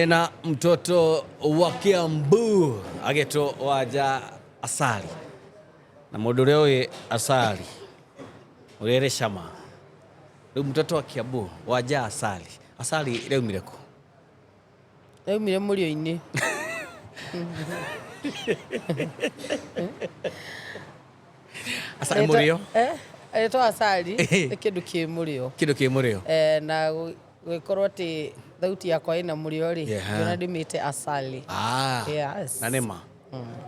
Na mtoto wa Kiambu agetwo Wanja Asali na mundu uria ui asali uria iri cama. Riu mtoto wa Kiambu Wanja Asali, asali iraumire ku? Yaumire mũrĩo-inĩ. Asali mũrĩo? Eh, rĩtwa asali nĩ kĩndũ kĩ mũrĩo. Kĩndũ kĩ mũrĩo. Eh, na gũgĩkorwo atĩ thauti yakwa ĩna mũrĩo rĩ, ngĩona ndĩmĩte asali. Ah, Yes. Na nĩma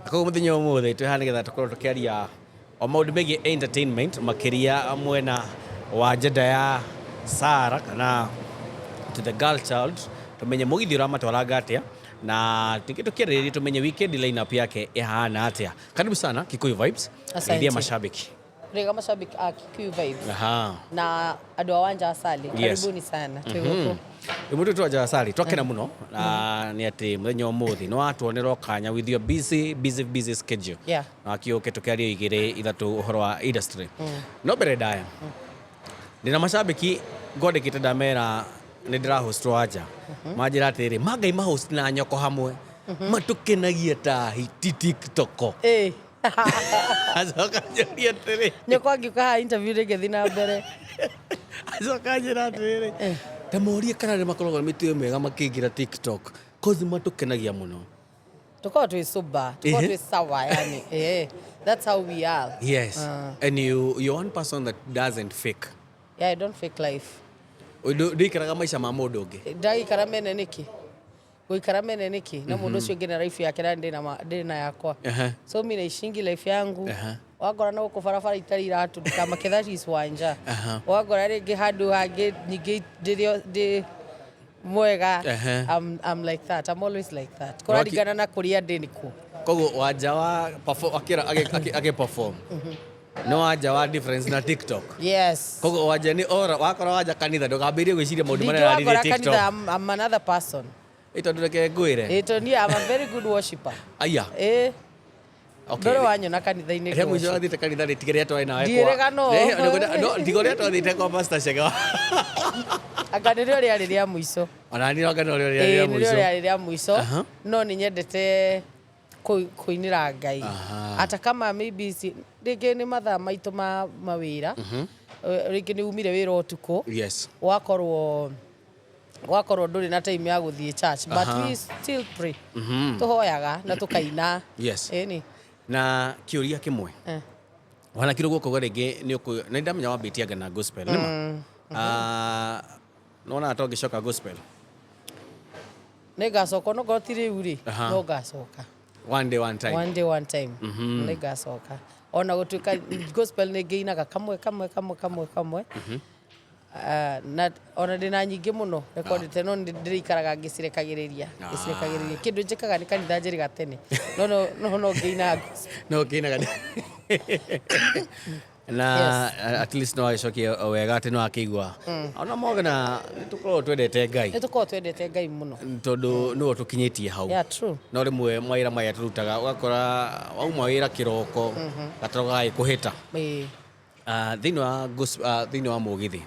na koguo mũthenya ũmũthĩ twĩ haha nĩgetha tũkorwo tũkĩaria o maũndũ megiĩ entertainment, makĩria mwena wa njenda ya Sara kana to the girl child, tũmenye mũgithi ũramatwaranga atĩa na tũngĩ tũkĩarĩrĩria tũmenye weekend lineup yake ĩhana atĩa. Karibu sana Kikuyu Vibes. Asante. Geithia mashabiki. Rĩga mashabiki a Kikuyu Vibes na andũ a Wanja Asali. Karibuni sana. Twĩ gũkũ. Rĩu mũndũ Wanja Asali, twakena mũno na nĩ atĩ mũthenya ũmũthĩ nĩ watuonera kanya with your busy, busy, busy schedule na wakiũke tũkĩaria igĩrĩ ithatũ ũhoro wa industry. No mbere ndaya, ndĩna macambĩki ngwandĩkĩte, ndamera nĩ ndĩra host Wanja, manjĩra atĩrĩrĩ, mangai mahost na nyoko hamwe matũkenagia ta hiti TikTok. Acoka njũria atĩrĩ, Nyũkwa angĩũka haha interview rĩngĩ na mbere. Acoka njĩra atĩrĩrĩ, ta morie kana nĩ makoragwo na mĩtugo mĩega makĩingĩra TikTok, cause matũkenagia mũno. Tukorwo twĩ sober, tukorwo twĩ sawa yani. That's how we are. And you're one person that doesn't fake. Yeah, I don't fake life. Ndũikaraga maica ma mũndũ ũngĩ. Ndagĩikara mene nĩkĩ? Gũikara mene nĩkĩ? Na mũndũ ũcio ũngĩ na life yake na ndĩ na yakwa. So mi naishingi life yangu. Wangora na gũkũ barabara itarĩ iratũ, ndikamake, that is Wanja. Wangora rĩngĩ handũ hangĩ ningĩ ndĩrĩ ndĩ mwega. I'm like that. I'm always like that. Kũraringana na kũrĩa ndĩ nĩkuo. Koguo Wanja wa akĩra agĩ perform nĩ Wanja wa difference na TikTok. Yes. Koguo Wanja nĩ ora wakora Wanja kanitha, ndũkambĩrĩrie gwĩciria maũndũ marĩa Ningĩ araririe wakora TikTok. kanitha, I'm another person. Ĩ tondũ reke ngwĩre. Ĩ tondũ niĩ I'm a very good worshipper. Aya. Ĩ. Okay. Ndũrĩ wanyona kanitha-inĩ Rĩa mũico ngĩworship. wathiĩte kanitha rĩ, tiga rĩrĩa twarĩ nawe Ndiĩrĩga no. No, tiga ũrĩa twathiĩte kwa Pastor Chege. Anga nĩrĩo rĩarĩ rĩa mũico. Ona niĩ anga no rĩo Ĩ rĩarĩ rĩa nĩrĩo mũico. Rĩarĩ rĩa mũico. No nĩ nyendete kũinĩra Ngai. Ata kama maybe rĩngĩ nĩ mathaa maitũ ma mawĩra. Rĩngĩ nĩ umire wĩra ũtukũ. Wakorwo ndũrĩ na time ya gũthiĩ church, but we still pray. Tũhoyaga na tũkaina. Ĩni. Na kĩũria kĩmwe. Wanakirwo guoko rĩngĩ nĩ ũkũ nĩ ndamenya wambĩtie anga na gospel nĩma. Ah, nĩwonaga ta ũngĩcoka gospel? Nĩ ngacoka onokorwo ti rĩu rĩ, no ngacoka. One day, one time. One day, one time. Nĩ ngacoka. Ona gũtuĩka gospel nĩ ngĩinaga kamwe kamwe kamwe kamwe kamwe. Ah, na ona ndĩna nyingĩ mũno rekondete, no nĩ ndĩrĩikaraga ngĩcirekagĩrĩria ngĩcirekagĩrĩria. Kĩndũ njĩkaga nĩ kanitha njĩrĩga tene, no ngĩinaga gospel. No ũkĩinaga na at least no agĩcokia wega atĩ no akĩigua ona mogena nĩ tũkoragwo twendete Ngai. Nĩ tũkoragwo twendete Ngai mũno. Tondũ nĩwe ũtũkinyĩtie hau. Yeah, true. No rĩmwe mawĩra maya tũrutaga, ũgakora wauma wĩra kĩroko, gatoro gagagĩkũhĩta. Thĩinĩ wa mũgithi,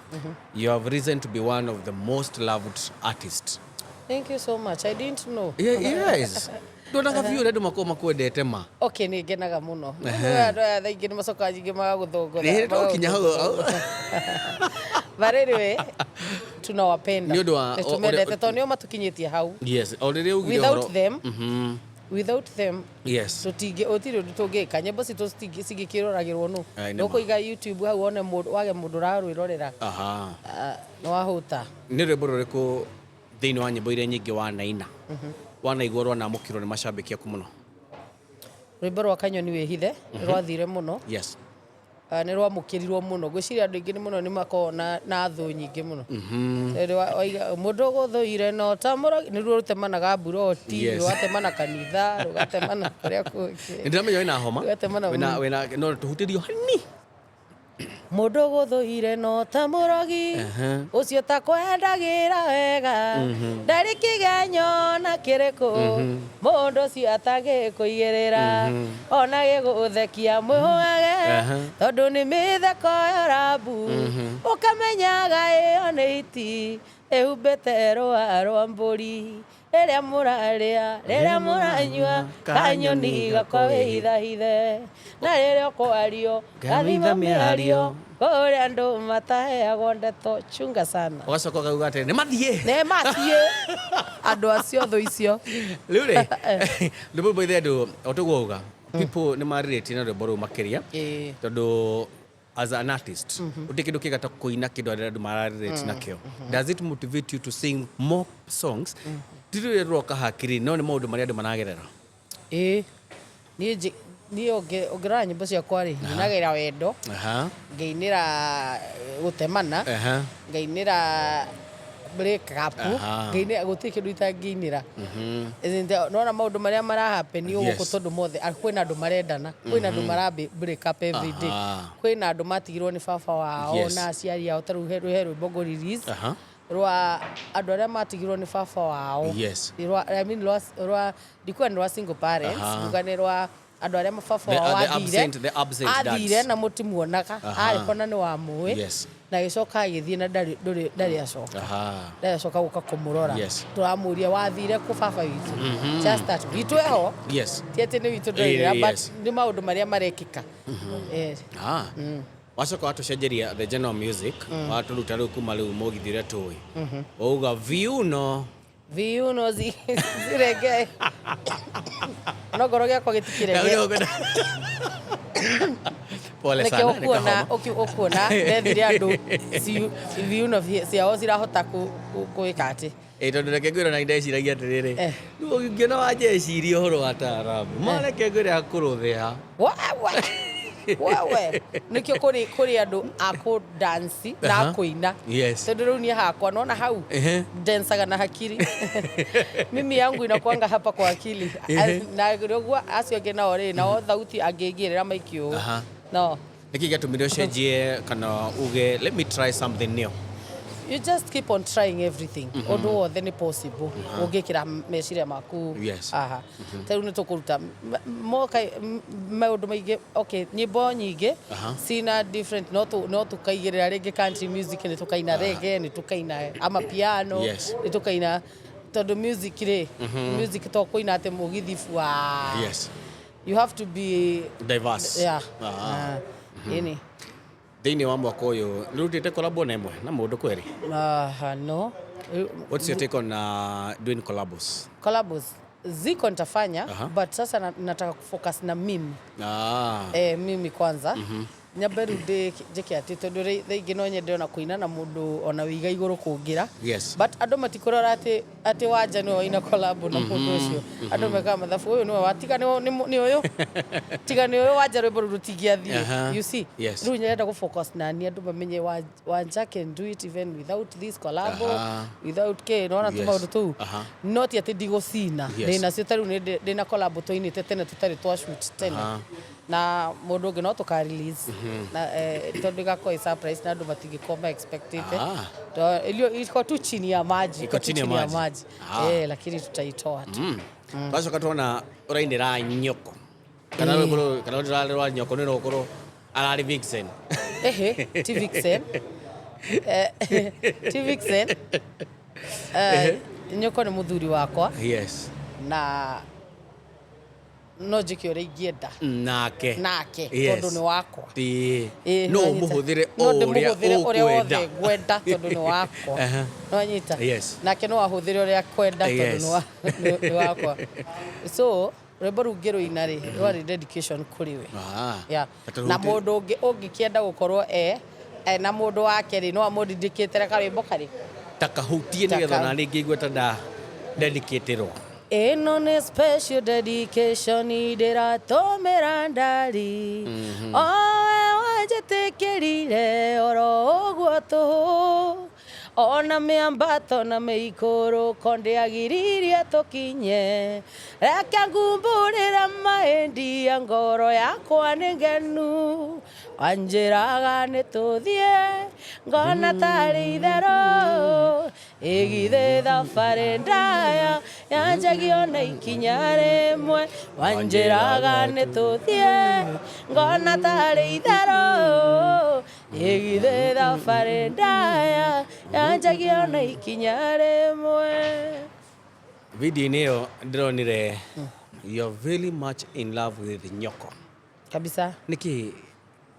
you have risen to be one of the most loved artists. Thank you so much. I didn't know. Yeah, yes, ndonaga biũ ũrĩa andũ makoragwo makwendete ma. Okay, nĩ ngenaga mũno. Andũ aya thaa ingĩ nĩ macokaga nyingĩ magagũthũngũtha. Nĩ tũkinya hau. But anyway, tunawapenda. Nĩ ũndũ wa Nĩ tũmendete tondũ nĩo matũkinyĩtie hau. Yes, o rĩrĩa ugire Without ũhoro them, without them tũtingĩ, gũtirĩ ũndũ tũngĩka. Nyĩmbo citũ cingĩkĩroragĩrwo nũ? Ai, nĩ ma. Ndũkũiga YouTube hau wone mũndũ, wage mũndũ ũrarwĩrorera. Ah, nĩ wahũta. Nĩ rwĩmbo rũrĩkũ thĩinĩ wa nyĩmbo iria nyingĩ wanaina wanaigua rwanamũkĩrwo nĩ macambĩki aku mũno? Rwĩmbo rwa Kanyoni Wĩhithe nĩ rwathire mũno. Ah, nĩ rwamũkĩrirwo mũno. Ngwĩciria andũ aingĩ nĩ mũno nĩ makoragwo na thũ nyingĩ mũno. Tondũ waiga mũndũ ũgũthũire no ta mũrogi, nĩruo rũtemanaga mburoti, rũgatemana kanitha, rũgatemana kũrĩa kũngĩ. Nĩ ndĩramenya wĩna homa. Rũgatemana. Wĩna no tũhutĩrio hani. Mũndũ ũgũthũire no ta mũrogi, ũcio takwendagĩra wega, ndarĩ kĩgenyo na kĩrĩkũ mũndũ ũcio atangĩkũigĩrĩra, ona gĩgũthekia mwĩhũgage, tondũ nĩ mĩtheko yorambu, ũkamenyaga ĩyo nĩ hiti ĩhumbĩte rũa rwa mbũri. Rĩrĩa mũrarĩa, rĩrĩa mũranyua, kanyoni gakwa wĩhithahithe. Na rĩrĩa ũkwario, gathima mĩario, kũrĩa andũ mataheagwo ndeto. Chunga sana. Ũgacoka ũkauga atĩrĩ, nĩ mathiĩ. Nĩ mathiĩ andũ acio thũ icio. Rĩu rĩ, rwĩmbo rũu ithe andũ o tũguo uga, people nĩ marĩrĩtie na rwĩmbo rũu makĩria, tondũ as an artist gũtirĩ kĩndũ kĩega ta kũina kĩndũ arĩa andũ mararelate nakĩo. Does it motivate you to sing more songs? Ti rũrĩa rũroka hakiri, no nĩ maũndũ marĩa andũ maragerera. Ĩĩ, niĩ ũngĩrora nyĩmbo ciakwa rĩ, nyinagĩra wendo, ngainĩra gũtemana, ngainĩra break up, ngainĩra gũtirĩ kĩndũ itangĩinĩra. Nona maũndũ marĩa marahappen gũkũ, tondũ mothe kwĩna andũ marendana, kwĩna andũ mara break up every day, kwĩna andũ matigirwo nĩ baba wao na aciari ao. Ta rĩu he rwĩmbo ngũ release rwa andũ arĩa matigirwo nĩ baba wao. Rwa, I mean, rwa ndikuga nĩ rwa single parents, nguga nĩ rwa andũ arĩa baba wao the athire the absent athire dads. Na mũtimuonaga, arĩ kona nĩ wamũĩ, na agĩcoka agĩthiĩ na ndarĩ acoka, ndarĩ acoka gũka kũmũrora. Tũramũria, wathire kũ baba witũ? Just that witũ eho, ti atĩ nĩ witũ ndũrairĩra, but nĩ maũndũ marĩa marekĩka. Ah. Wacoka watũcenjeria the general music, watũruta rĩu kuma rĩu mũgithi ũrĩa tũĩ, wauga viuno. Viuno zirege, no ngoro gĩakwa gĩtikĩrege. Pole sana, nĩkĩo nĩ ũkuona kahoma. Ũkuona ndethire andũ viuno ciao cirahota gwĩka atĩ. Ĩ, tondũ reke ngwĩre, na ndeciragia atĩrĩrĩ, rĩu ũngĩona wanjeciria ũhoro wa taarabu, ma reke ngwĩre akũrũthĩa. Wewe, wewe, nĩkĩo kũrĩ andũ a kũdansi na a kũina, tondũ rĩu niĩ hakwa nona hau densaga na hakiri. Mimi yangu inakuanga hapa kwa akili. Na rĩguo acio angĩ nao rĩ, nao thauti angĩingĩrĩra maiki ũũ no. Nĩkĩ gĩatũmire ũcenjie kana uge, "Let me try something new"? You just keep on trying everything. Ũndũ wothe nĩ possible ũngĩkĩra meciria maku. Aha, ta rĩu nĩ tũkũruta moka maũndũ maingĩ. Okay, nyĩmbo nyingĩ cina different, no tũkaigĩrĩra rĩngĩ country music, nĩ tũkaina reggae, nĩ tũkaina amapiano, nĩ tũkaina, tondũ music rĩ, music to kũina atĩ mũgithi bua. You have to be diverse. Yeah. Ah, ĩni. Thĩinĩ wa mwaka ũyũ nĩ rutĩte collabo na ĩmwe na mũndũ kweri? No. What's your take on doing collabos? Collabos ziko, nitafanya, but sasa nataka kufocus na mimi. Mimi kwanza nyambe rĩu njĩke atĩ, tondũ thaa ingĩ no nyende ona kũina na mũndũ ona wĩiga igũrũ kũngĩra, but andũ matikũrora atĩ Wanja nĩwe waina collab na mũndũ ũcio. Andũ mekaga mathabu, ũyũ nĩwe watiga, nĩ ũyũ, tiga nĩ ũyũ Wanja, rwĩmbo rũu rũtingĩathiĩ. You see? Rĩu nyenda gũfocus na niĩ, andũ mamenye Wanja can do it even without this collab, without k nona tũmaũndũ tũu. No ti atĩ ndigũcina. Ndĩnacio, ta rĩu ndĩna collab twainĩte tene tũtarĩ twa shoot tene na mũndũ ũngĩ, no tũka release na tondũ ĩgakorwo ĩ surprise na andũ matingĩkorwo ma expectĩte. Iko tu chini ya maji. Iko tu chini ya maji. Lakini tutaitoa tu. Twacoka tuona ũrainĩra nyoko, kana rwĩmbo rũrũ, kana rũrarĩ rwa nyoko, nĩ rũkorwo ararĩ vixen? Ehe, ti vixen. Ti vixen. Nyoko nĩ mũthuri wakwa, na no njĩke ũrĩa ingĩenda nake. Nake, tondũ nĩ wakwa. Ti Ĩ, no nĩwanyita? ũmũhũthĩre No o ũrĩa ndĩmũhũthĩre ũrĩa ũkwenda. wothe ngwenda, tondũ nĩ wakwa. Nĩwanyita? Yes. Nake no ahũthĩre ũrĩa kwenda, tondũ nĩ wakwa. So rwĩmbo rũu ngĩrũina rĩ, rwarĩ dedication kũrĩ we. Yeah. But Na mũndũ ũngĩ ũngĩkĩenda gũkorwo e na mũndũ wake rĩ, no amũndindĩkĩte karwĩmbo karĩ takahutie nĩgetha ona ningĩ igue ta nda dedicatĩrwo. Ĩno nĩ special dedication ndĩratũmĩra ndari owe wanjĩtĩkĩrire oro ũguo tũhũ, ona mĩambato na mĩikũrũko ndĩagiririe tũkinye. Reke ngumbũrĩra maĩndia ngoro yakwa nĩ ngenu, wanjĩraga nĩ tũthiĩ ngona tarĩ itherũ, ĩgithĩ thabarĩ ndaya yanjagio na ikinya rĩmwe. Wanjĩraga nĩ tũthiĩ ngona tarĩ itherũ, ĩgithĩ thabarĩ ndaya yanjagio na ikinya rĩmwe. Video-inĩ ĩyo ndĩronire you're very much in love with nyoko. Kabisa. Nĩkĩ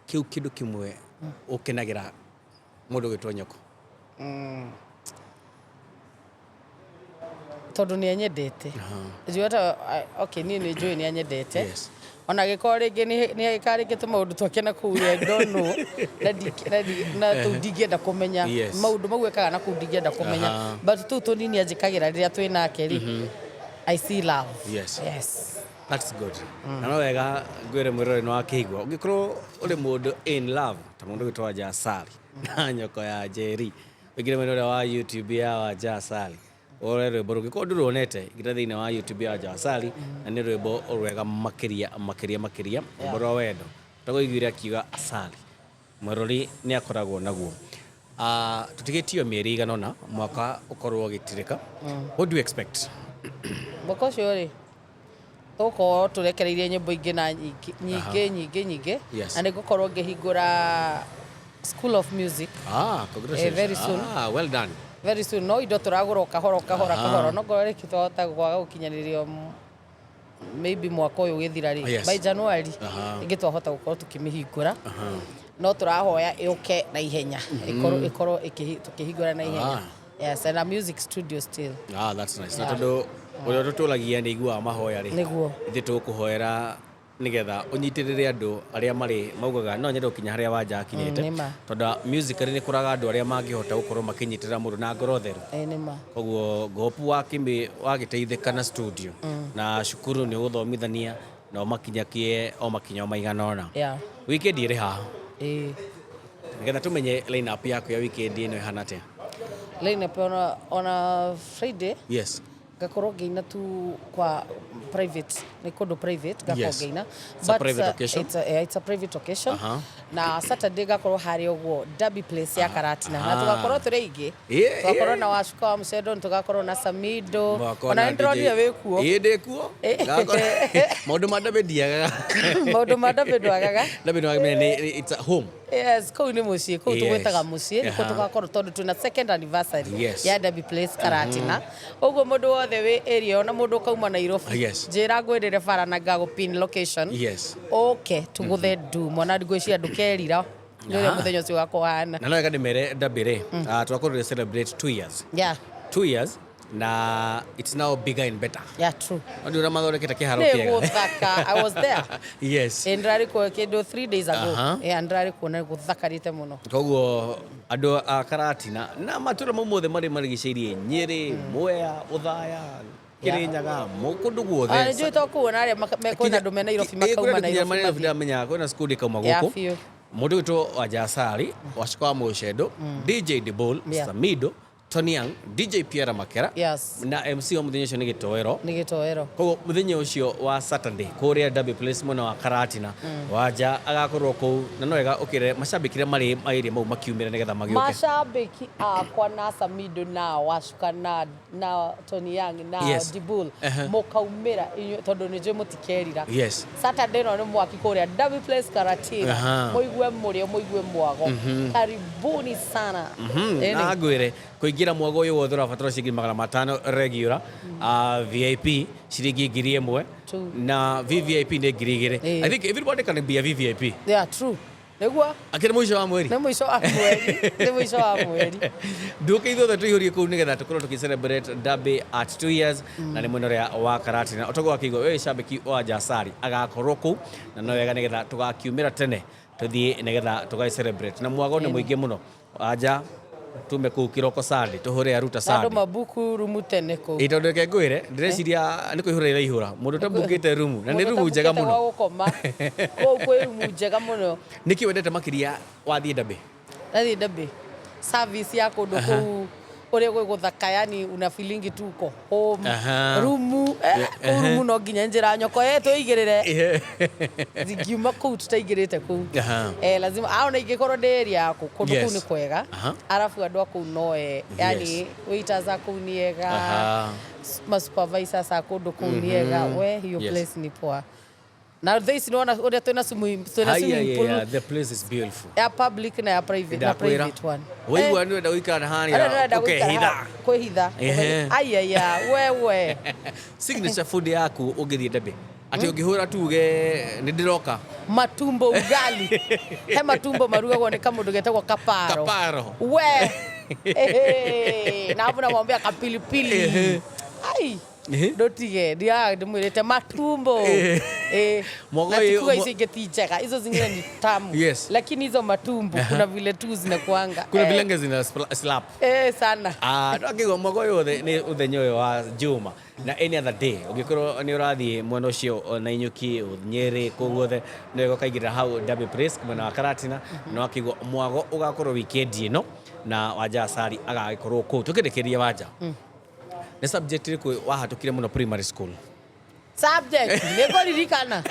kĩu kĩndũ kĩmwe ũkenagĩra mũndũ ũgĩtwo nyoko? Tondũ nĩ anyendete. Njũĩ hata, okay, niĩ nĩ njũĩ nĩ anyendete. Ona angĩkorwo rĩngĩ nĩ agĩkaga rĩngĩ tũmaũndũ twake na kũu rĩ, I don't know. Na tũu ndingĩenda kũmenya. Maũndũ mau ekaga na kũu ndingĩenda kũmenya. But tũu tũnini anjĩkagĩra rĩrĩa twĩ nake rĩ, I see love. Yes. That's good. Na no wega ngwĩre mwĩrore nĩ wakĩigua. Ũngĩkorwo ũrĩ mũndũ in love ta mũndũ ũgĩtwo Wanja Asali na nyoko ya Njeri, ũingĩre mwena ũrĩa wa YouTube ya Wanja Asali ũrore rwĩmbo rũngĩ. Korwo ndũruonete, ingĩra thĩinĩ wa YouTube ya Wanja Asali na nĩ rwĩmbo rwega makĩria makĩria makĩria, rwĩmbo rwa wendo. Tagũiguire akiuga Asali. Mwĩrori nĩ akoragwo naguo. Tũtigĩtio mĩeri igana ũna mwaka ũkorwo ũgĩtirĩka. What do you expect? Mwaka ũcio rĩ, tũgũkorwo tũrekereirie nyĩmbo ingĩ na nyingĩ nyingĩ nyingĩ nyingĩ. Na nĩ ngũkorwo ngĩhingũra School of Music. Congratulations. Very soon. Well done. Very soon. No indo tũragũra o kahora o kahora kahora. No ngorwo rĩngĩ twahota kwaga gũkinyanĩrio maybe mwaka ũyũ ũgĩthira rĩ. By January, rĩngĩ twahota gũkorwo tũkĩmĩhingũra. No tũrahoya ĩũke na ihenya. Ĩkorwo tũkĩhingũra na ihenya. Yes, and a music studio still. That's nice. Na tondũ ũrĩa tũtũragia nĩ iguaga mahoya rĩ. Nĩguo. Ithuĩ tũgũkũhoera nĩgetha ũnyitĩrĩre andũ arĩa marĩ maugaga no nyende gũkinya harĩa Wanja akinyĩte. Nĩma. Tondũ musically nĩ kũraga andũ arĩa mangĩhota gũkorwo makĩnyitĩrĩra mũndũ na ngoro theru. Nĩma. Koguo ngopu wagĩteithĩka na studio. Na cukuru nĩ ũgũthomithania na ũmakinyakie o makinya o maigana ũna. Weekend ĩrĩ haha. Nĩgetha tũmenye line up yaku ya weekend ĩno ĩhana atĩa. Line up ona Friday. Ngakorwo ngĩina tu kwa private, nĩ kũndũ private ngakorwo ngĩina. It's a But, private occasion. It's a private occasion. Na Saturday ngakorwo harĩa ũguo Derby Place ya Karatina. Na tũgakorwo tũrĩ aingĩ. Tũgakorwo na Wacuka wa Mũcendo, tũgakorwo na Samido. Mũgakorwo Ona na nĩ ndĩronire DJ. wĩ kuo. Ĩĩ, ndĩ kuo. Ngakorwo maũndũ ma Derby ndiagaga. Maũndũ ma Derby ndwagaga. Derby nĩ wagĩrĩire, it's a home. Yes, kũu nĩ mũciĩ, kũu tũgwĩtaga mũciĩ, nĩkuo tũgakorwo tondũ twĩna second anniversary ya Derby Place Karatina. Ũguo mũndũ wothe wĩ area ona mũndũ ũkauma Nairobi, njĩra ngwĩrĩre bara na ngagũ pin location. Ũke tũgũthe ndu, mwana ngwĩciria ndũkerira. Nĩ ũrĩa mũthenya ũcio ũgakorwo ũhana. Na no wega ndĩmere Derby rĩ, tũgakorwo tũgĩ celebrate 2 years. 2 years na it's now bigger and better. Yeah, true. Nĩ ũrĩa mathondekete kĩharo Nĩ kĩega. gũthaka. I was there. Ĩ, ndĩrarĩ kuo kĩndũ 3 days ago. Yeah, ndĩrarĩ kuo na gũthakarĩte mũno. Koguo andũ a Karatina na matũra mau mothe marĩ marigicĩirie Nyĩrĩ, Mwea, Othaya, Kĩrĩnyaga, kũndũ guothe. Nĩ njũĩ to kũu ona arĩa mekwenda andũ me Nairobi Ĩ, makauma kwĩna andũ Nairobi nginya Nairobi mathiĩ. ndamenyaga, kwĩna cukuru ĩkauma Yeah, gũkũ. biũ. Mũndũ witũ Wanja Asali, Wacuka wa Mũcendo, DJ Dibol, Samido, Tony Young, DJ Pierre Makera, na MC wa mũthenya ũcio nĩ Gĩtoero. Nĩ Gĩtoero. Koguo mũthenya ũcio wa Saturday kũrĩa Derby Place mwena wa Karatina, Wanja agakorwo kũu, na no wega ũkĩre macambĩki arĩa marĩ area mau makiumĩra nĩgetha magĩũke. Macambĩki akwa na Samido na Wacuka na Tony Young na Dibul, mũkaumĩra inyuĩ tondũ nĩ njũĩ mũtikerira. Saturday ĩno nĩ mwaki kũrĩa Derby Place Karatina. Mũigue mũrĩo, mũigue mwago. Karibuni sana. Ĩni. Na ngwĩre kũingĩra mwago ũyũ wothe ũrabatara ciringi magana matano regular, VIP ciringi ngiri ĩmwe, True. na VVIP nĩ ngiri igĩrĩ. I think everybody can be a VVIP. Yeah, true. Nĩguo? Akĩrĩ mũico wa mweri? Nĩ mũico wa mweri. Nĩ mũico wa mweri. Nduke ithuothe tũihũrie kũu nĩgetha tũkorwo tũkĩ celebrate Derby at 2 years, na nĩ mwena ũrĩa wa Karatina. Ũtogo wa kĩigua, we cambĩki wa Wanja Asali agakorwo kũu, na no wega nĩgetha tũgakiumĩra tene tũthiĩ nĩgetha tũgagĩ celebrate. Na mwago nĩ mũingĩ mũno. Wanja tume kũu kĩroko Sunday, tũhũre Aruta Na andũ Sunday. mabuku rumu tene kũu. Ĩ, tondũ reke ngwĩre, ndĩreciria nĩ kũihũra iraihũra. Mũndũ ũtabukĩte rumu, na nĩ Mũndũ rumu njega ũtabukĩte mũno. gwa gũkoma. Kũu kwĩ rumu njega mũno. Nĩkĩ wendete makĩria wathiĩ Derby? Nathiĩ Derby. Service ya kũndũ kũu ũrĩa gwĩ gũthaka, yani una feeling tu uko home. Rumu, kũu rumu no nginya njĩra nyoko, tũigĩrĩre. Ndingiuma kũu tũtaigĩrĩte kũu. Lazima, ona ingĩkorwo ndĩ area yaku, kũndũ kũu nĩ kwega. Arabu andũ a kũu no yani waiters a kũu nĩ ega. Ma supervisors a kũndũ kũu nĩ ega. We, hiyo place ni poa. Na thaa ici nĩwona ũrĩa twĩna swimming twĩna Haya, swimming pool yeah, the place is beautiful. Ya public na ya private na Ndakwĩra. private one. Waigua nĩ wenda gũikara Arĩa harĩa nĩrenda gũikara ũkehitha. Kwĩhitha. Ehe. Aiaya, wewe. Signature food yaku ũngĩthiĩ Ndebe atĩ ũngĩhũra tuge nĩ ndĩroka? Matumbo ugali. He matumbo marugagwo nĩ kamũndũ getagwo Kaparo. Kaparo. We. Ehe. Na hapo namwambia kapilipili. Ehe. Ai. Ehe. Ndotige ndiaga ndimwirite matumbo. Ehe. Eh. Mwogo Na ĩ- tikuga icio ingĩ ti njega, hizo zingine ni tamu. Yes. Lakini hizo matumbo kuna vile tu zinakuanga. Kuna vile zina slap. Eh, sana. Ah, no ngĩigua mwaka ũyũ wothe nĩ ũthenya ũyũ wa Juma na any other day ũngĩkorwo nĩ ũrathiĩ mwena ũcio na Inyuki, Nyĩrĩ, kũu guothe nĩ wega ũkaingĩra hau Derby Place mwena wa Karatina na wakĩigua mwago ũgakorwo weekend ĩno na Wanja Asali agagĩkorwo kũu. Tũkĩrĩkĩria, Wanja, nĩ subject ĩrĩkũ wahatũkire mũno primary school? Subject nĩngũririkana.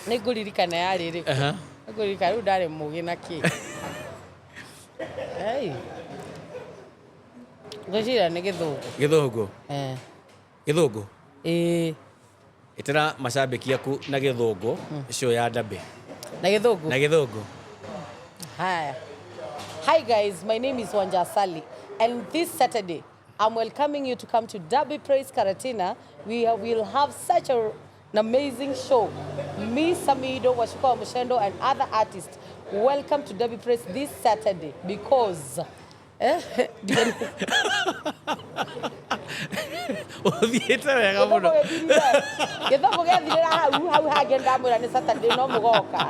Nĩngũririkana yarĩ ĩrĩkũ? Nĩngũririkana rĩu ndarĩ mũgĩ na kĩ. Hey. Ngwĩciria nĩ Gĩthũngũ. Gĩthũngũ? Eh. Gĩthũngũ? Ĩĩ. Ĩtĩra macambĩki aku na Gĩthũngũ show ya Derby. Na Gĩthũngũ? Na Gĩthũngũ. Hi. Hi guys, my name is Wanja Asali, and this Saturday I'm welcoming you to come to Derby Praise Karatina. We will have such an amazing show. Me, Samido, Washuka wa Mushendo, and other artists. Welcome to Derby Praise this Saturday because Ũthiĩte wega mũno. Gĩthũngũ gĩathirĩra hau hau hangĩ ndamwĩra nĩ Saturday no mũgoka.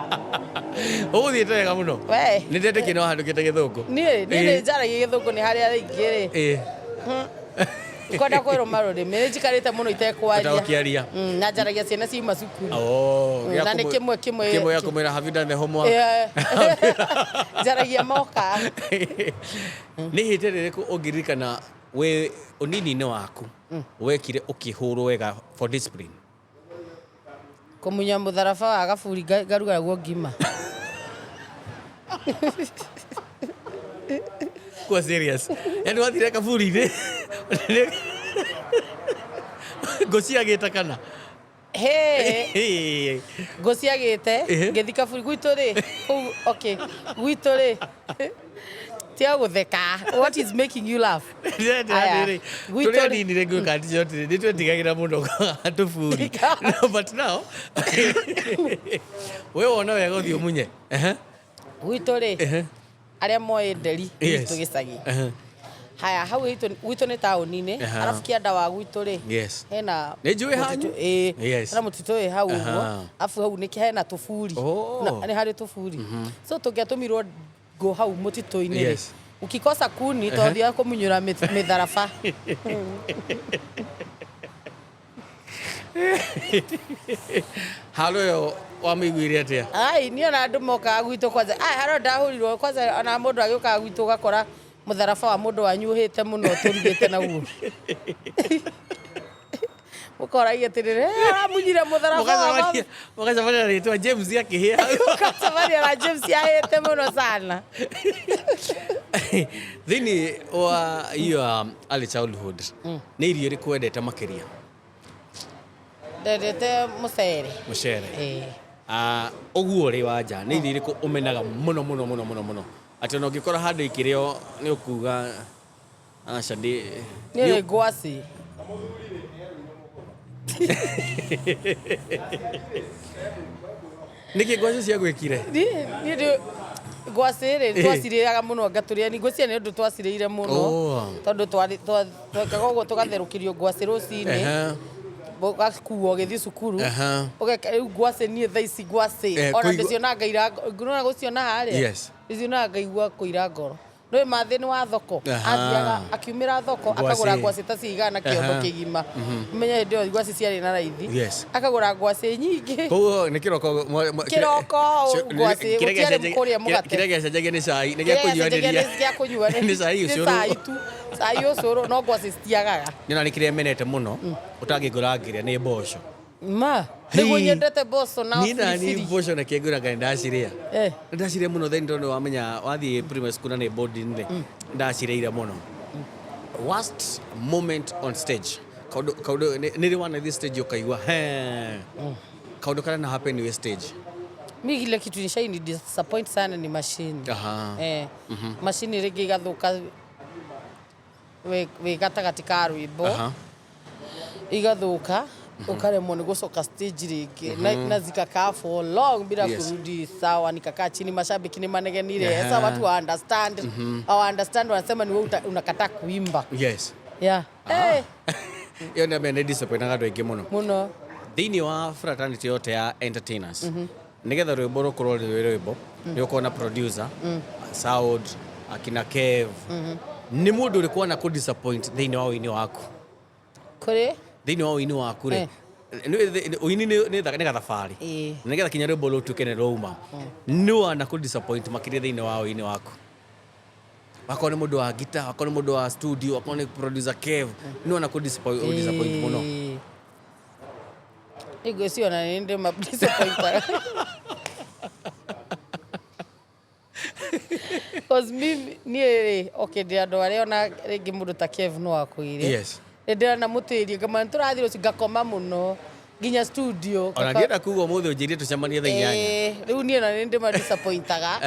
Ũgũthiĩte wega mũno. We. Nĩ ndetĩkie no handũkĩte Gĩthũngũ. Niĩ nĩ njaragia Gĩthũngũ nĩ harĩa aingĩ rĩ. Kwenda kwĩrũma rũrĩmĩ nĩ njikarĩte mũno itekwaria. Ũtagũkĩaria. Na njaragia ciana ciuma cukuru. Oh, Na nĩ kĩmwe kĩmwe. Kĩmwe gĩa kũmwĩra, "Have you done the homework?" Yeah. Njaragia moka. Nĩ ihĩtia rĩrĩkũ ũngĩririkana wĩ ũnini-inĩ waku wekire ũkĩhũrwo wega for discipline? Kũmunya mũtharaba wa gaburi ngaruga naguo ngima. Kuwa serious, yani wathire kaburi-inĩ ngũ ciagĩte kana? He ngũ ciagĩte. Ngĩthi kaburi gwitũ rĩ kũu, okay, gwitũ rĩ tia gũtheka. What is making you laugh? Aya, gwitũ Tũrĩ rĩ- anini rĩ, ngwĩka atĩ nĩ twetigagĩra mũno tũburi. No, but now we wona wega ũthiĩ ũmunye. Ehe. Gwitũ rĩ arĩa moĩ nderi gwitũ gĩcagi. Haya, hau gwitũ nĩ taũni-inĩ. Arabu kĩanda wa gwitũ rĩ hena Nĩ njũĩ hanyu? mũtitũ- ĩĩ, hena mũtitũ wĩ hau ũguo. Arabu hau nĩ hena tũburi. Nĩ harĩ tũburi, so tũngĩatũmirwo ngũ hau mũtitũ-inĩ rĩ, ukikosa kuni twathiaga kũmunyũra mĩtharaba. Haro ĩyo wamĩiguire atĩa? Ai, niĩ ona andũ mokaga gwitũ kwanza, ai, harĩa ndahũrirwo kwanza, ona mũndũ agĩũkaga gwitũ ũgakora mũtharaba wa mũndũ wanyu ũhĩte mũno tũrugĩte naguo, mũkoragia atĩrĩrĩ, "Eh, aramunyire mũtharaba wa Mũgacemania mũgacemania na rĩtwa James akĩhĩa. Ũgacemania na James ahĩte mũno sana. Thĩinĩ wa your early childhood, nĩ irio irĩkũ wendete makĩria? Ndendete mũcere. Mũcere? Ĩĩ. Ah, ũguo rĩ, Wanja, nĩ irio irĩkũ ũmenaga mũno mũno mũno mũno mũno atĩ ona ũngĩkora handũ ikĩrĩo nĩ ũkuga aca ndĩ? Niĩ nĩ ngwacĩ. Nĩkĩ ngwacĩ ciagwĩkire? Niĩ ngwacĩ rĩ twacirĩaga mũno ngatũrĩa ni ngwĩciria nĩ ũndũ twacirĩire mũno. Tondũ twekaga ũguo tũgatherũkĩrio ngwacĩ rũcinĩ, ũgakuo ũgĩthiĩ cukuru. Ũgeka rĩu ngwacĩ niĩ thaa ici ngwacĩ ona ndĩcionaga ngaira ngona gũciona harĩa ndĩcionaga ngaigua kũira ngoro. Nĩ mathĩ nĩ wa thoko. Athiaga akiumĩra thoko Ngwacĩ. akagũra ngwacĩ ta cigana kĩondo kĩgima, ũmenye hĩndĩ ĩyo ngwacĩ ciarĩ na raithi. Akagũra ngwacĩ nyingĩ. Koguo nĩ kĩroko Kĩroko, ngwacĩ, kĩrĩa gũtiarĩ kũrĩa mũgate. Kĩrĩa gĩacenjagia nĩ cai, nĩ gĩa Kĩrĩa gĩacenjagia kũnyuanĩria. nĩ gĩa kũnyuanĩria. Nĩ cai Nĩ ũcũrũ. cai tu, cai ũcũrũ, no ngwacĩ citiagaga. Nĩ nĩ kĩrĩa menete mũno ũtangĩngora ngĩrĩa nĩ mboco. Ma nĩguo nyendete mboco na Niĩ nani biribiri. mboco na kĩngũra nĩ ndacirĩa. Nĩ ndacirĩa mũno then tondũ wamenya wathiĩ primary school na nĩ boarding rĩ, ndacirĩire mũno. Worst moment on stage, kaundu kaundu nĩ rĩ wanathiĩ stage ũkaigua he kaundu karĩa na happen wĩ stage? Mi ile kitu nishaini disappoint sana ni mashini. Mashini rĩngĩ igathuka wĩ gatagatĩ ka rwĩmbo, igathuka ukaremwo nĩ gũcoka stage rĩngĩ na zikakaa for long bila kurudi sawa. Nikakaa chini, mashabiki ni manegenire. Sasa watu wa understand wa understand, wanasema ni wewe unakataa kuimba. Yeah. Hey, Ĩyo nĩ nĩ disappointaga andũ aingĩ mũno. Muno. Thĩinĩ wa fraternity yote ya entertainers, nĩgetha rwĩmbo rũkorwo rwĩ rwĩmbo, nĩ ũkorwo na producer, sound, akina Kev. Nĩ mũndũ ũrĩkũ wana kũ disappoint thĩinĩ wa ũini waku? Kũrĩ Thĩinĩ wa ũini waku rĩ, ũini nĩ gathabarĩ. Nĩgetha kinya rwĩmbo rũtuĩke nĩ rwauma, nĩ wana kũ disappoint makĩria thĩinĩ wa ũini waku? Wakorwo nĩ mũndũ wa gita, wakorwo nĩ mũndũ wa studio, wakorwo nĩ producer Kev, nĩ wana kũ disappoint mũno? Nĩngwĩciria ona nĩ ndĩ ma disappointaga. 'Cause mimi niĩ rĩ, okay, ndĩ andũ arĩa ona rĩngĩ mũndũ ta Kev no akwĩre. Nĩ ndĩrona mũtĩrie ngama nĩ tũrathiĩ rũciũ, ngakoma mũno nginya studio. Ona ndienda kuga ũmũthĩ ũnjĩrie tũcemanie thaa 8. Rĩu niĩ ona nĩ ndĩ ma disappointaga.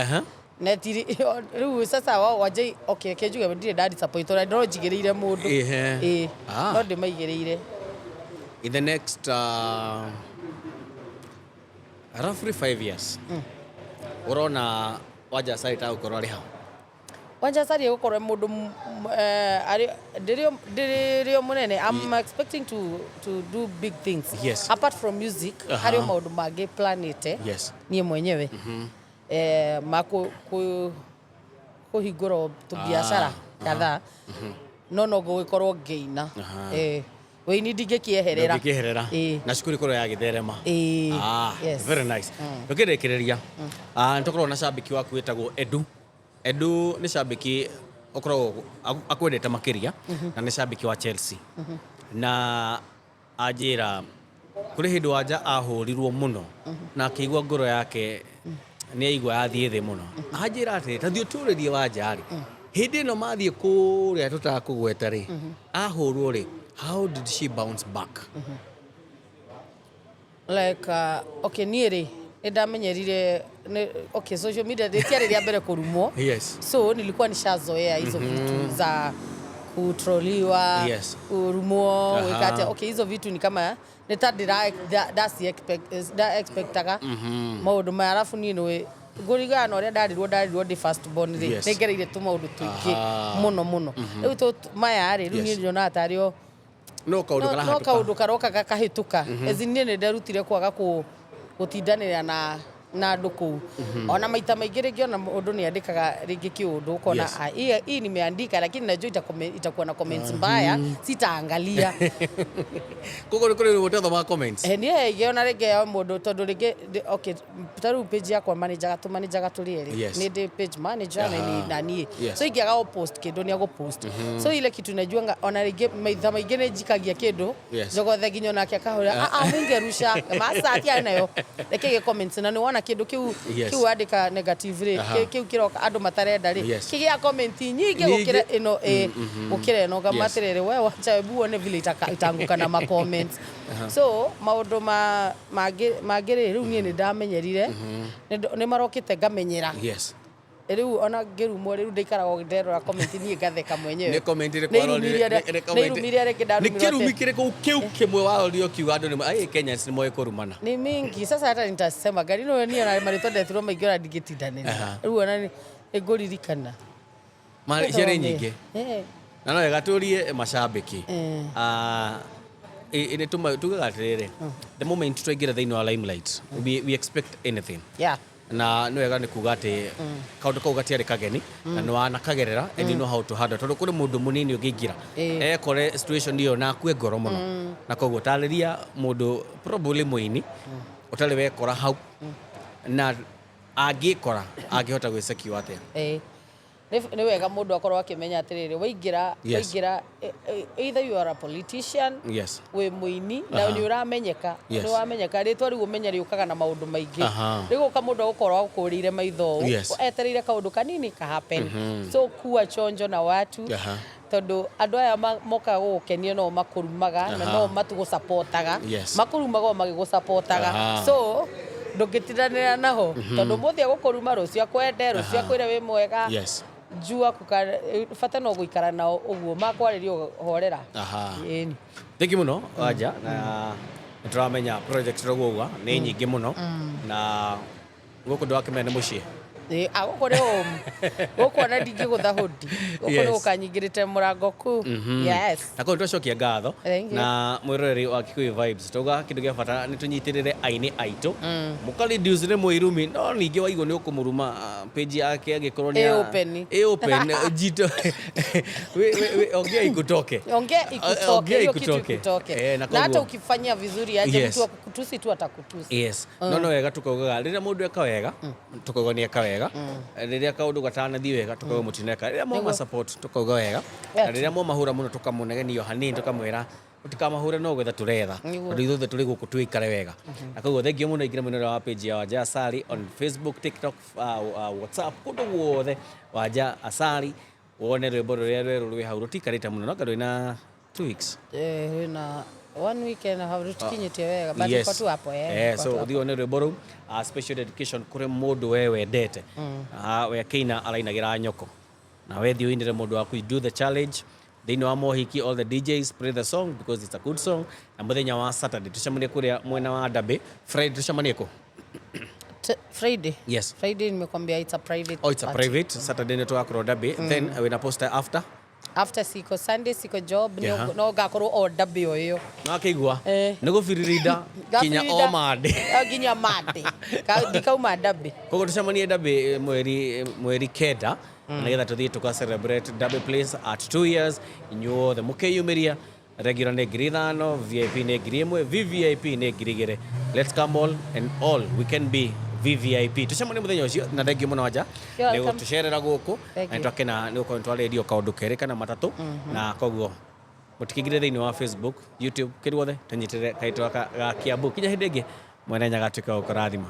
Na tiri rĩu sasa wao wanje, okay, reke njuge ndirĩ nda disappoint ona no njigĩrĩire mũndũ. No ndĩmaigĩrĩire. In the next roughly 5 years, ũrona Wanja Asali ta gũkorwo arĩ ha? Wanja Asali egũkorwo mũndũ ndĩrĩ o mũnene. I'm expecting to do big things. Apart from music, harĩ o maũndũ mangĩ planĩte niĩ mwenyewe ma kũhingũra tũbiacara kadhaa, no ngũgĩkorwo ngĩina. Wĩini ndingĩkĩeherera. Ndũngĩkĩeherera. Na cukuru ĩkorwo yagĩtherema. Ĩĩ. Ah, yes. very nice. Tũkĩrĩkĩrĩria, nĩ tũkoragwo na cambĩki waku wĩtagwo Edu. Edu nĩ cambĩki ũkoragwo akwendete makĩria na nĩ cambĩki wa Chelsea, na anjĩra kũrĩ hĩndĩ Wanja ahũrirwo mũno na akĩigua ngoro yake nĩ aigua yathiĩ thĩ mũno. Anjĩra atĩrĩ, ta thiĩ ũtũrĩrie Wanja rĩ, hĩndĩ ĩno mathiĩ kũrĩa tũtakũgweta rĩ, ahũrwo rĩ, how did she bounce back? Like okay, niĩ rĩ, nĩ ndamenyerire okay, social media rĩtiarĩ rĩa mbere kũrumwo. So nilikuwa nishazoea hizo vitu za kutroliwa, kurumwo, gwĩka atĩa. Okay, hizo vitu ni kama nĩ ta ndĩra nda expectaga maũndũ maya. Arabu niĩ nĩ ngũringana na ũrĩa ndarirwo ndĩ first born rĩ, nĩ ngereire tũmaũndũ tũingĩ mũno mũno. Rĩu maya rĩ, rĩu niĩ nyonaga tarĩ o no kaũndũ no karahĩtũka. Kaũndũ karoka gakahĩtũka. As in, niĩ nĩ nderutire kwaga gũtindanĩra na andũ kũu. Ona maita maingĩ rĩngĩ ona mũndũ nĩ andĩkaga rĩngĩ kĩũndũ ũkona, "Ah, hii nimeandika lakini najua itakuwa na comments mbaya, sitaangalia." Koguo nĩ kũrĩ ũtathomaga comments? Niĩ ingĩona rĩngĩ ya mũndũ tondũ rĩngĩ okay, ta rĩu page yakwa manajaga tũmanajaga tũrĩ erĩ. Nĩ ndĩ page manager na na niĩ. So ingĩaga gũ post kĩndũ, nĩ agũ-post. So ile kitu najuanga, ona rĩngĩ maitha maingĩ nĩ njikagia kĩndũ njogothe nginya onake akahũra, "Ah, ah, mungerusha masa atiarĩ nayo, reke gĩ comments." Na nĩ wona kĩndũ kĩu kĩu wandĩka negative rĩ, kĩu kĩroka andũ matarenda rĩ, kĩgĩa comment nyingĩ Nyingĩ. gũkĩra ĩno, gũkĩra ĩno. Ngama atĩrĩrĩ, we wacha, hebu uone vile itaanguka na ma comments. So maũndũ ma mangĩ mangĩ rĩ, rĩu niĩ nĩ ndamenyerire, nĩ marokĩte ngamenyera. Rĩu ona ngĩrumwo rĩu ndĩikaraga nderora comment, niĩ ngatheka mwenyewe. Nĩ comment ĩrĩkũ Nĩ warorire? irumi iria Nĩ nĩ comment- irumi iria rĩngĩ Nĩ ndarumirwo kĩrumi kĩrĩkũ kĩu kĩmwe warorire ũkiuga andũ nĩ ai Kenyans nĩ moĩ kũrumana? Ni mingi. Sasa hata nitasema gari no niĩ ona marĩtwa ndetirwo maingĩ ona ndingĩtindanĩra. Rĩu ona nĩ ngũririkana. Ciarĩ nyingĩ. Na no wega tũrie macambĩki. Ah, nĩ tugaga atĩrĩrĩ, the moment twaingĩra thĩinĩ wa limelight, we expect anything. Na nĩ wega nĩ kuga atĩ kaũndũ kau gatiarĩ kageni na nĩ wanakagerera and you know how to handle, tondũ kũrĩ mũndũ mũnini ũngĩingĩra ekore situation ĩyo na akue ngoro mũno. Na koguo tarĩria mũndũ probably mũini ũtarĩ wekora hau, na angĩkora angĩhota gwĩcekio atĩa? Nĩ wega mũndũ akorwo akĩmenya atĩrĩrĩ, waingĩra waingĩra either you are a politician, wĩ mũini na nĩ ũramenyeka, nĩ wamenyeka rĩtwa rĩu, ũmenye rĩũkaga na maũndũ maingĩ. Rĩu ũka mũndũ agũkorwo agũkũrĩire maitho ũũ, etereire kaũndũ kanini ka happen. So kuwa chonjo na watu. Tondũ andũ aya mokaga gũgũkenia no makũrumaga na no matugũcapotaga. Makũrumaga o magĩgũcapotaga. So ndũngĩtindanĩra naho tondũ mũthĩ agũkũruma, rũciũ akwende, rũciũ akwĩre wĩ mwega. Jua kuka bata no gũikara nao ũguo makwarĩria horera. Ĩni. Thank you mũno Wanja, na nĩ tũramenya project tũrauga nĩ nyingĩ mũno na gũkũ ndwakĩmenya nĩ mũciĩ. Ĩ, a gũkũ nĩ home, gũkũ ona ndingĩgũtha hũndi gũkũ nĩ gũkanyingĩrĩte mũrango ku. Yes. Na koguo twacokia ngatho. Thank you. Na mwĩroreri wa Kikuyu Vibes, tauga kĩndũ gĩa bata nĩ tũnyitĩrĩre aini aitũ. Mũkareduce nĩ mũirumi, no ningĩ waigua nĩ ũkũmũruma, page yake angĩkorwo nĩ Ĩ open. Ĩ open jito ongea ikutoke. Ongea ikutoke. Ongea Hiyo kitu ikutoke. ikutoke. Na Na hata ukifanyia vizuri aje, mtu akukutusi tu atakutusi. Yes, no wega tukaugaga rĩrĩa mũndũ eka wega tukauga nĩ eka wega, rĩrĩa kaũndũ gatanathiĩ wega tukauga mũtineka, rĩrĩa mwama support tukauga wega, na rĩrĩa mwamahũra mũno tũkamũnegenia o hanini, tũkamwĩra mũtikamahũre, no gwetha tũretha, tondũ ithuothe tũrĩ gũkũ twĩikare wega. Na koguo thengiũ mũno, ingĩra mwena wa page ya Wanja Asali on Facebook, TikTok, WhatsApp, kũndũ guothe Wanja Asali, wone rwĩmbo rũrĩa rwerũ rwĩ hau. Rũtikarĩte mũno, no rwĩna 2 weeks. Eh, rwĩna one week and a half, rũtikinyĩtie wega, but iko tu hapo, eh. So iko tu hapo. Ũthiĩ wone rwĩmbo rũu, special dedication kũrĩ mũndũ we wendete. We akĩina arainagĩra nyoko, na we thiĩ ũinĩre mũndũ waku. You do the challenge thĩinĩ wa mohiki, all the DJs play the song because it's a good song. Na mũthenya wa Saturday tũcemanie kũrĩa mwena wa Ndabe. Friday tũcemanie kũ? Friday. Yes. Friday nimekwambia it's a private Oh, it's a party. private. Saturday nĩ tũgakorwo Ndabe, then wĩna poster after. After siko Sunday, siko job, no ngakorwo o Ndabe o ĩyo. Nakĩigua Eh. nĩ gũbiririnda kinya o mande. Nginya mande. Ndikauma Ndabe. Koguo tũcemanie Ndabe mweri 9, nĩgetha tũthiĩ tũka celebrate Ndabe Place at 2 years. Inyuothe mũkĩyumĩria, regular nĩ 5,000, VIP nĩ 1,000, VVIP nĩ 2,000. Let's come all and all we can be VVIP. Tũcemanie mũthenya ũcio, na thengiũ mũno Wanja You're nĩ welcome. gũtũcerera gũkũ. Thank Na you. nĩtwakena nĩ gũkorwo nĩtwarĩrio kaũndũ kerĩ kana matatũ, na koguo mũtikĩingĩre thĩinĩ wa Facebook, YouTube, kĩruothe tũnyitĩrĩre kaitũ gaka ga Kiambu. Kinya hĩndĩ ĩngĩ, mwene Nyaga atuĩke wa gũkũrathima.